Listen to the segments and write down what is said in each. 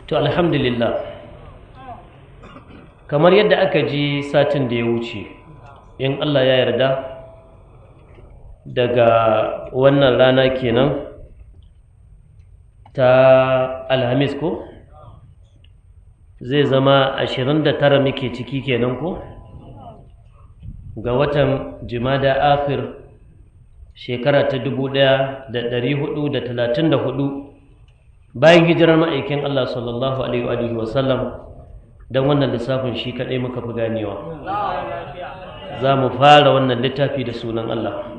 To alhamdulillah, kamar yadda aka ji satin da ya wuce, in Allah ya yarda, daga wannan rana kenan ta Alhamis, ko zai zama 29 muke ciki kenan, ko ga watan Jimada Akhir, shekara ta 1434 bayan hijirar ma'aikin Allah sallallahu alaihi wa sallam. Don wannan lissafin shi kaɗai muka fi ganewa, za mu fara wannan littafi da sunan Allah.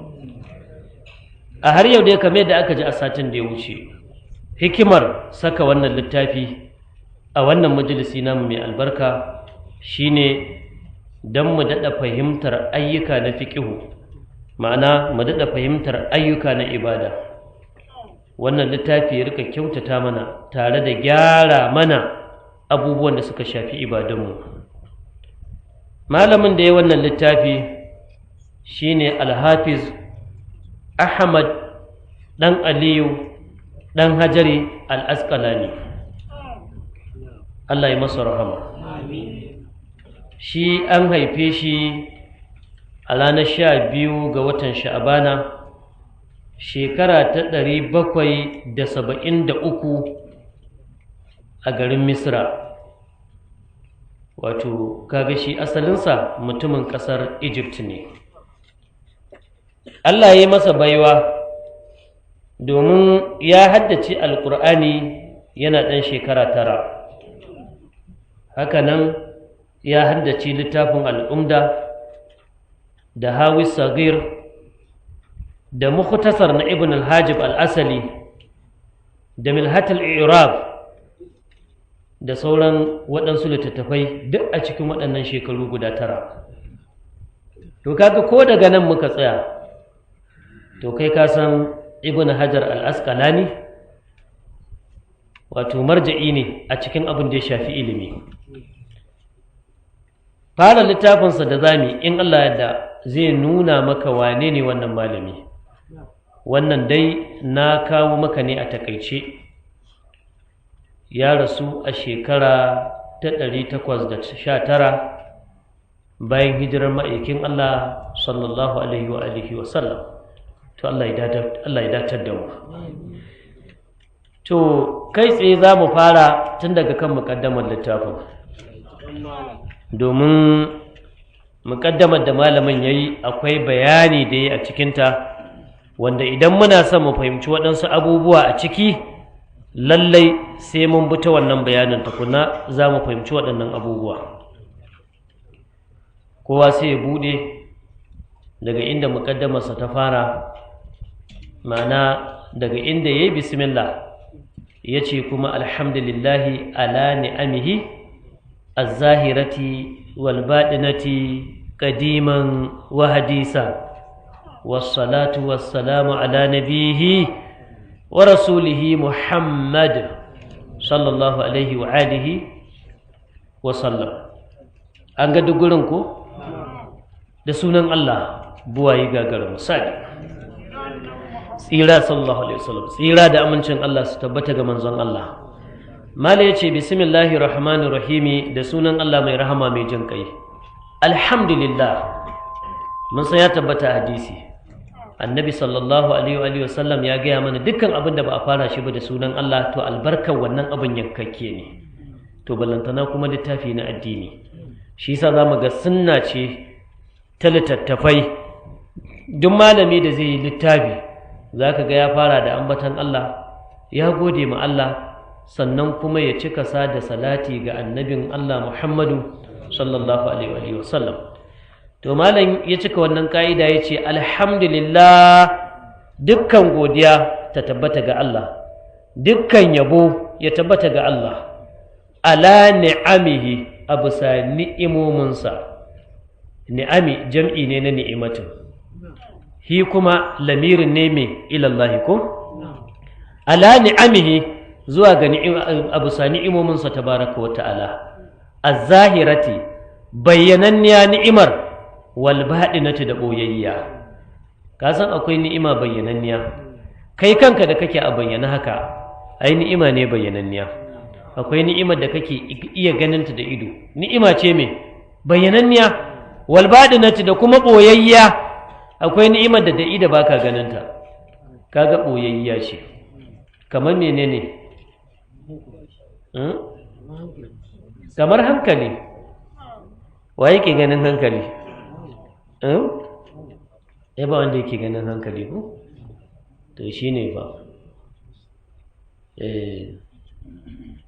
A har yau dai, kamar yadda aka ji a satin da ya wuce, hikimar saka wannan littafi a wannan majalisi namu mai albarka shine don mu daɗa fahimtar ayyuka na fiƙihu, ma'ana mu daɗa fahimtar ayyuka na ibada. Wannan littafi ya rika kyautata mana tare da gyara mana abubuwan da suka shafi ibadunmu. Malamin da ya wannan littafi shine Alhafiz Ahmad ɗan Aliyu ɗan Hajari Al-Asqalani, Allah ya masa rahama. Shi an haife shi a ranar 12 ga watan Sha'abana, shekara ta 773, a garin Misra. Wato kaga shi asalinsa mutumin ƙasar Egypt ne. Allah ya yi masa baiwa domin ya haddace Alƙur'ani yana ɗan shekara 9. Hakanan ya haddace littafin Al'umda da Hawi Sagir da Mukhtasar na Ibn al-Hajib al-Asali da Milhatul I'rab da sauran waɗansu littattafai, duk a cikin waɗannan shekaru guda 9. To kaga ko daga nan muka tsaya, to kai ka san Ibn Hajar al-Asqalani wato marja'i ne a cikin abin da ya shafi ilimi. Fara littafinsa da zami, in Allah yadda, zai nuna maka wane ne wannan malami. Wannan dai na kawo maka ne a takaice. Ya rasu a shekara ta 819 bayan hijirar ma'aikin Allah sallallahu alaihi wa alihi wa sallam. To Allah ya datar da mu. To kai tsaye za mu fara tun daga kan muƙaddamar littafin, domin muƙaddamar da malamin ya yi akwai bayani da ya a cikinta, wanda idan muna son mu fahimci waɗansu abubuwa a ciki, lallai sai mun bi ta wannan bayanin tukuna za mu fahimci waɗannan abubuwa. Kowa sai ya buɗe daga inda muƙaddamarsa ta fara, ma'ana daga inda ya yi bismillah, ya ce kuma: "Alhamdulillahi ala ni'amihi az-zahirati wal baɗinati, qadiman wa hadisa, wassalatu wassalamu ala nabihi wa rasulihi Muhammad sallallahu alaihi wa alihi wa sallam." An ga duk gurin ko? Da sunan Allah buwayi gagara misali, tsira sallallahu alaihi wasallam, tsira da amincin Allah su tabbata ga manzon Allah. Mala ya ce: "Bismillahir rahmanir rahimi", da sunan Allah mai rahama mai jin kai. Alhamdulillah, mun san ya tabbata hadisi, Annabi sallallahu alaihi wa sallam ya gaya mana dukkan abin da ba a fara shi ba da sunan Allah, to albarkar wannan abin yankakke ne. To ballantana kuma littafi na addini. Shi yasa zamu ga sunna ce ta littattafai, duk malami da zai yi littafi zaka ga ya fara da ambatan Allah, ya gode ma Allah, sannan kuma ya cika sa da salati ga annabin Allah Muhammadu sallallahu alaihi wa sallam. To malam ya cika wannan ka'ida, ya ce: "Alhamdulillah, dukkan godiya ta tabbata ga Allah, dukkan yabo ya tabbata ga Allah, ala ni'amihi", a bisa ni'imominsa. Ni'ami jam'i ne na ni'imatin, hi kuma lamirin ne mai ilallahi ko? Ala ni'amihi, zuwa ga a bisa ni'imominsa tabaraka wa ta'ala, az-zahirati, bayyananniya ni'imar, wal baɗinati, da ɓoyayya. Ka san akwai ni'ima bayyananniya. Kai kanka da kake a bayyana haka, ai ni'ima ne bayyananniya. Akwai ni'imar da kake iya ganinta da ido, ni'ima ce mai bayyananniya. Wal baɗinati, da kuma ɓoyayya. Akwai ni'imar da da ido baka ganinta, kaga ɓoyayya ce. Kamar menene? Kamar hankali. Wa yake ganin hankali? Ya ba wanda yake ganin hankali ko? To shi ne ba,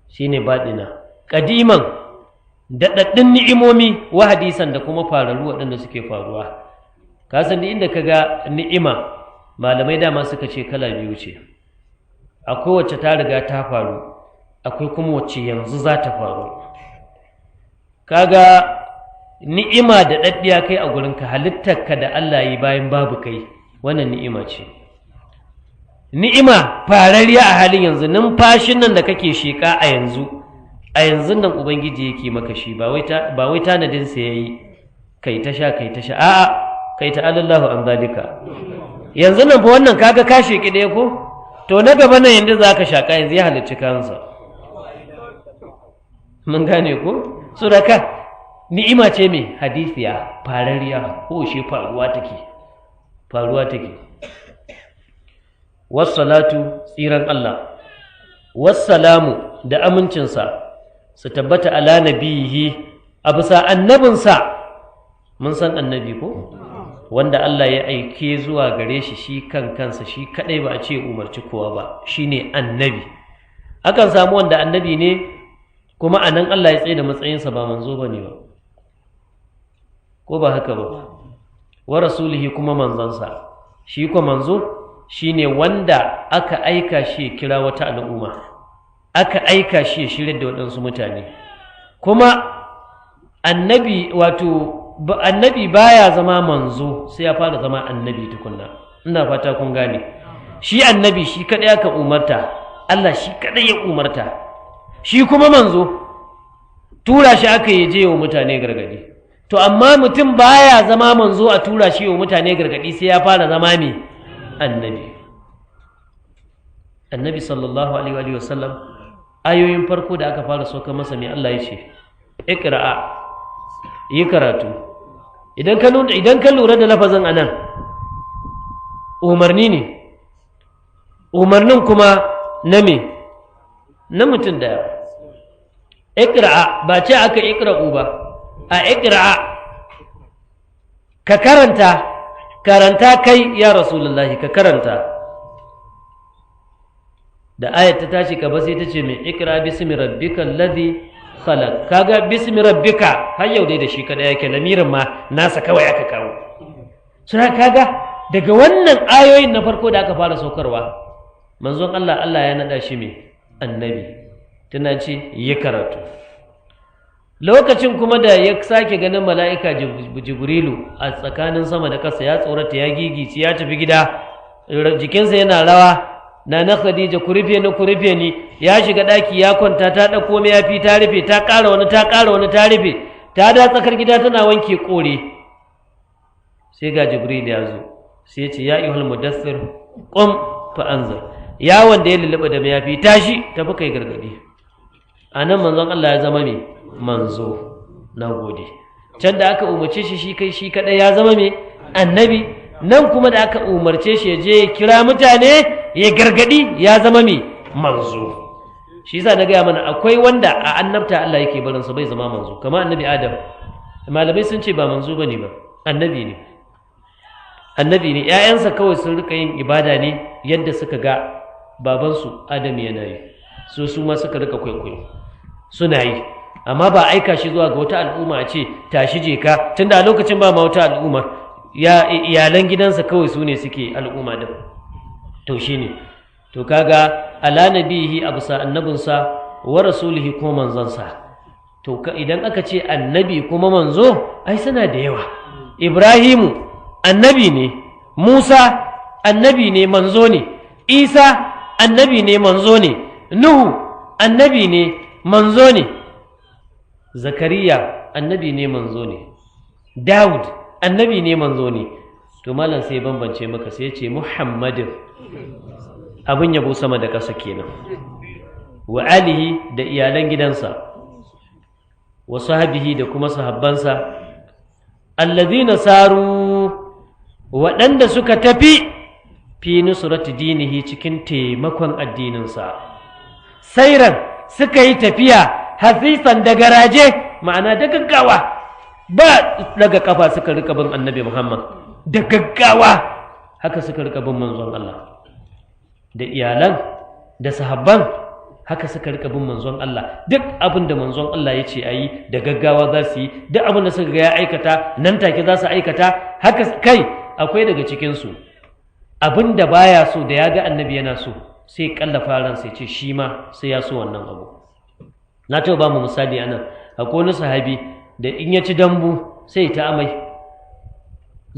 shi ne baɗina. Ƙadiman, daɗaɗɗun ni'imomi, wa hadisan, da kuma fararru waɗanda suke faruwa. Ka san inda ka ga ni'ima, malamai dama suka ce kala biyu ce: akwai wacce ta riga ta faru, akwai kuma wacce yanzu za ta faru. Kaga ni'ima da ɗaɗɗiya kai a gurinka, halittarka da Allah yi bayan babu kai, wannan ni'ima ce. Ni'ima farariya a halin yanzu, numfashin nan da kake sheƙa a yanzu, a yanzu nan Ubangiji yake maka shi, ba wai tanadin sa yayi kai ta sha, kai ta sha, a'a, kai ta Allahu an zalika. Yanzu nan fa wannan kaga ka sheƙi ɗaya ko? To na gaba nan yanzu za ka shaƙa, yanzu ya halicci kansa. Mun gane ko? Suraka ni'ima ce mai hadisiya, farariya, ko shi faruwa take, faruwa take. Wassalatu, tsiran Allah, wassalamu, da amincinsa su tabbata, ala nabiyihi, a bisa annabinsa. Mun san annabi ko? Wanda Allah ya aike zuwa gare shi, shi kan kansa, shi kadai, ba a ce umarci kowa ba, shine annabi. Akan samu wanda annabi ne kuma anan Allah ya tsaye da matsayinsa, ba manzo bane ba, ko ba haka ba? Wa rasulihi, kuma manzansa. Shi ko manzo shine wanda aka aika shi ya kira wata al'umma, aka aika shi ya shirya da waɗansu mutane. Kuma annabi, wato annabi baya zama manzo sai ya fara zama annabi tukunna. Ina fata kun gane. Shi annabi shi kaɗai aka umarta, Allah shi kaɗai ya umarta. Shi kuma manzo tura shi aka yi je wa mutane gargadi. To amma mutum baya zama manzo a tura shi wa mutane gargadi sai ya fara zama me? Annabi. Annabi sallallahu alaihi wa sallam, ayoyin farko da aka fara sauka masa, mai Allah ya ce? Iqra'a, yi karatu. Idan ka lura da lafazin anan, umarni ne, umarnin kuma na me? Na mutum daya. Iqra'a, ba ce aka iqra'u ba, a iqra'a, ka karanta, karanta kai ya Rasulullahi, ka karanta. Da ayat ta tashi ka ba, sai ta ce mai? Iqra bismi rabbikal ladhi khalaq. Kaga bismi rabbika har yau dai da shi kada yake, lamirin ma nasa kawai aka kawo. Suna kaga daga wannan ayoyin na farko da aka fara saukarwa, manzon Allah, Allah ya nada shi mai? Annabi. Tana ce yi karatu. Lokacin kuma da ya sake ganin mala'ika Jibrilu a tsakanin sama da ƙasa, ya tsorata, ya gigice, ya tafi gida jikinsa yana rawa. Na na Khadija, "Ku rufe ni, ku rufe ni." Ya shiga ɗaki ya kwanta, ta ɗauko mayafi ta rufe, ta ƙara wani, ta ƙara wani, ta rufe. Ta da tsakar gida tana wanke ƙore, sai ga Jibril ya zo, sai ya ce, "Ya ayyuhal mudaththir, qum fa anzir." Ya wanda ya lulluɓa da mayafi, tashi tafi kai gargadi. A nan manzon Allah ya zama me? Manzo. Na gode. Can da aka umarce shi shi kai shi kadai, ya zama me? Annabi. Nan kuma da aka umarce shi ya je ya kira mutane, ya gargadi, ya zama me? Manzo. Shi yasa na gaya mana, akwai wanda a annabta Allah yake barin sa, bai zama manzo, kamar Annabi Adam. Malamai sun ce ba manzo bane ba, annabi ne, annabi ne. Ƴaƴansa kawai sun rika yin ibada ne yadda suka ga babansu Adam yana yi, so su ma suka rika kwaikwayo suna yi, amma ba aika shi zuwa ga wata al'umma a ce tashi je ka, tunda a lokacin ba ma wata al'umma, ya iyalan gidansa kawai su ne suke al'umma din. To shine. To kaga ala nabihi, abusa annabinsa, wa rasulihi, ko manzonsa. To idan aka ce annabi kuma manzo, ai suna da yawa. Ibrahimu annabi ne, Musa annabi ne, manzo ne, Isa annabi ne, manzo ne, Nuhu annabi ne, manzo ne, Zakariya annabi ne, manzo ne, Dawud annabi ne, manzo ne. To malam sai bambance maka, sai ya ce Muhammadin, abin yabo sama da ƙasa kenan. Wa alihi, da iyalan gidansa, wa sahabihi, da kuma sahabbansa, allazina saru, waɗanda suka tafi, fi nusrati dinihi, cikin taimakon addininsa, sairan, suka yi tafiya, hasisan, da garaje, ma'ana da gaggawa, ba daga kafa, suka rika bin Annabi Muhammad da gaggawa. Haka suka rika bin manzon Allah da iyalan da sahabban, haka suka rika bin manzon Allah. Duk abin da manzon Allah ya ce a yi, da gaggawa za su yi. Duk abin da suka ga ya aikata, nan take za su aikata. Haka kai, akwai daga cikinsu abin da baya so, da ya ga Annabi yana so, sai kallafa ran sai ce shi ma sai ya so wannan abu. Na taɓa ba mu misali anan, akwai wani sahabi da in ya ci dambu sai ta amai,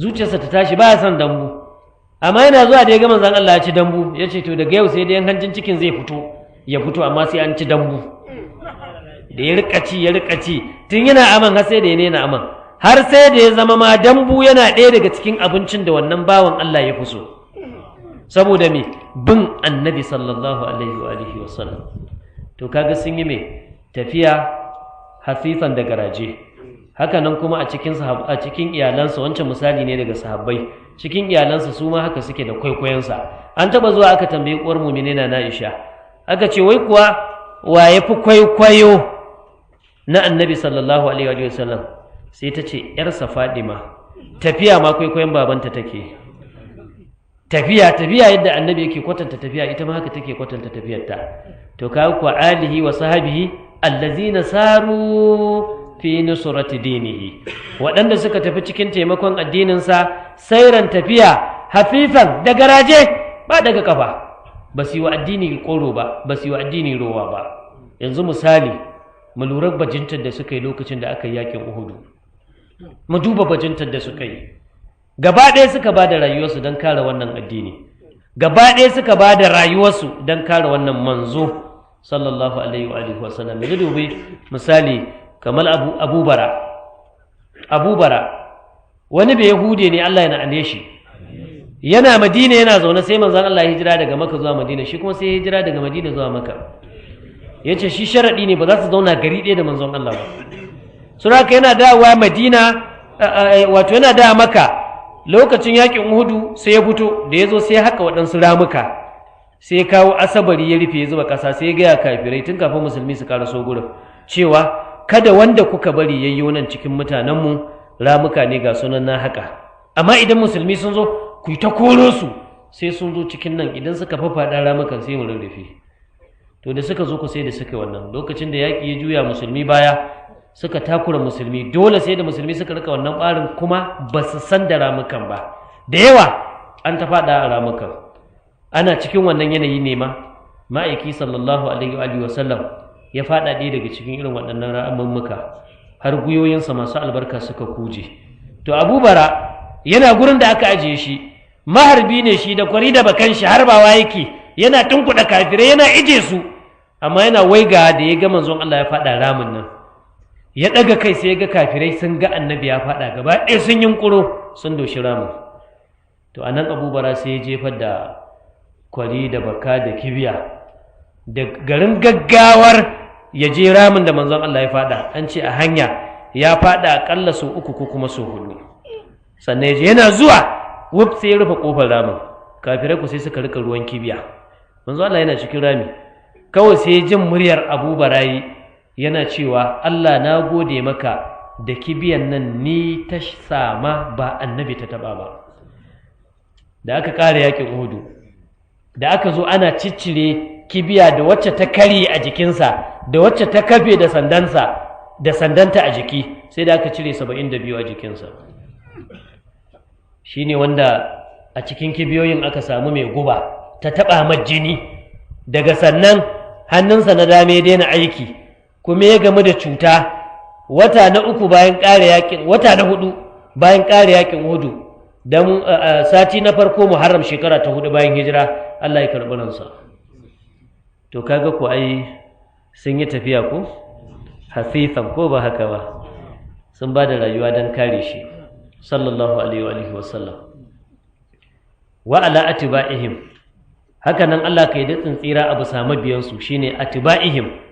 zuciyarsa ta tashi, baya son dambu. Amma yana zuwa da ya ga manzon Allah ya ci dambu, ya ce to daga yau sai dai hancin cikin zai fito ya fito, amma sai an ci dambu. Da ya rika ci, ya rika ci, tun yana aman har sai da ya nena aman, har sai da ya zama ma dambu yana ɗaya daga cikin abincin da wannan bawan Allah ya fi so. Saboda me? Bin Annabi sallallahu alaihi wa alihi wa sallam. To kaga sun yi me? Tafiya hafifan, da garaje. Haka nan kuma a cikin iyalansa, wancan misali ne daga sahabbai, cikin iyalansa su ma haka suke da kwaikwayonsa. An taba zuwa aka tambayi uwar mu'mine na Aisha, aka ce wai kuwa wa ya fi kwaikwayo na Annabi sallallahu alaihi wa sallam? Sai ta ce yarsa Fadima. Tafiya ma kwaikwayon babanta take. Tafiya, tafiya yadda Annabi yake kwatanta tafiya, ita ma haka take kwatanta tafiyarta. To kaga kuwa, alihi wa sahabihi allazina saru fi nusrati dinihi, waɗanda suka tafi cikin taimakon addininsa, sairan, tafiya, hafifan, da garaje, ba daga kafa, ba su yi wa addini koro ba, ba su yi wa addini rowa ba. Yanzu misali, mu lura bajintar da suka yi lokacin da aka yi yakin Uhudu. Mu duba bajintar da suka yi. Gaba ɗaya suka ba da rayuwarsu don kare wannan addini, gaba ɗaya suka ba da rayuwarsu don kare wannan manzo sallallahu alaihi wa alihi wasallam. Yanzu dubi misali kamar Abubara. Abubara wani bai Yahude ne, Allah ya na'ane shi. Yana Madina yana zaune, sai manzon Allah ya hijira daga Maka zuwa Madina, shi kuma sai ya hijira daga Madina zuwa Maka. Ya ce shi sharaɗi ne ba za su zauna gari ɗaya da manzon Allah ba. Sun haka yana dawowa Madina, wato yana dawowa Maka lokacin yakin Uhudu, sai ya fito. Da ya zo sai ya haka waɗansu ramuka, sai ya kawo asabari ya rufe, ya zuba ƙasa. Sai ya gaya kafirai tun kafin musulmi su karaso gurin cewa kada wanda kuka bari yayyo nan cikin mutanenmu, ramuka ne ga sunan na haka, amma idan musulmi sun zo, ku yi ta koro su sai sun zo cikin nan. Idan suka fafaɗa ramukan, sai mu rurrufe. To da suka zo ku, sai da suka yi wannan. Lokacin da yaƙi ya juya musulmi baya, suka takura musulmi, dole sai da musulmi suka rika wannan ɓarin, kuma ba su san da ramukan ba. Da yawa an ta faɗa a ramukan. Ana cikin wannan yanayi ne ma ma'aiki sallallahu alaihi wa sallam ya faɗa ɗaya daga cikin irin waɗannan ramummuka, har gwiwoyinsa masu albarka suka kuje. To Abubara yana gurin da aka ajiye shi, maharbi ne shi, da kwari da bakan shi harbawa yake, yana tunkuɗa kafirai, yana ije su. Amma yana waiga da ya ga manzon Allah ya faɗa ramin nan, ya ɗaga kai sai ya ga kafirai sun ga Annabi ya faɗa, gaba ɗaya sun yunƙuro sun doshi ramin. To anan Abubara sai ya jefar da kwari da baka da kibiya, da garin gaggawar ya je ramin da manzon Allah ya faɗa. An ce a hanya ya faɗa aƙalla sau uku ko kuma sau hudu. Sannan ya je, yana zuwa wuf sai ya rufe ƙofar ramin. Kafirai ku sai suka rika ruwan kibiya, manzon Allah yana cikin rami. Kawai sai jin muryar Abu Barayi yana cewa, "Allah na gode maka da kibiyan nan ni ta sama, ba Annabi ta taba ba." Da aka ƙara yakin Uhudu, da aka zo ana ciccire kibiya, da wacce ta karye a jikinsa da wacce ta kafe da sandansa da sandanta a jiki, sai da aka cire 72 a jikinsa. Shine wanda a cikin kibiyoyin aka samu mai guba ta taɓa jini. Daga sannan hannunsa na dama ya daina aiki, kuma ya gamu da cuta. Wata na uku bayan ƙare yakin, wata na hudu bayan ƙare yakin Uhudu, don sati na farko Muharram, shekara ta hudu bayan hijira, Allah ya karɓi ransa. To kaga ko ai sun yi tafiya ko hafifan, ko ba haka ba? Sun ba da rayuwa don kare shi sallallahu alaihi wa sallam. Wa ala atba'ihim. Haka nan Allah ka yi daɗin tsira a bisa mabiyansu, shine atba'ihim.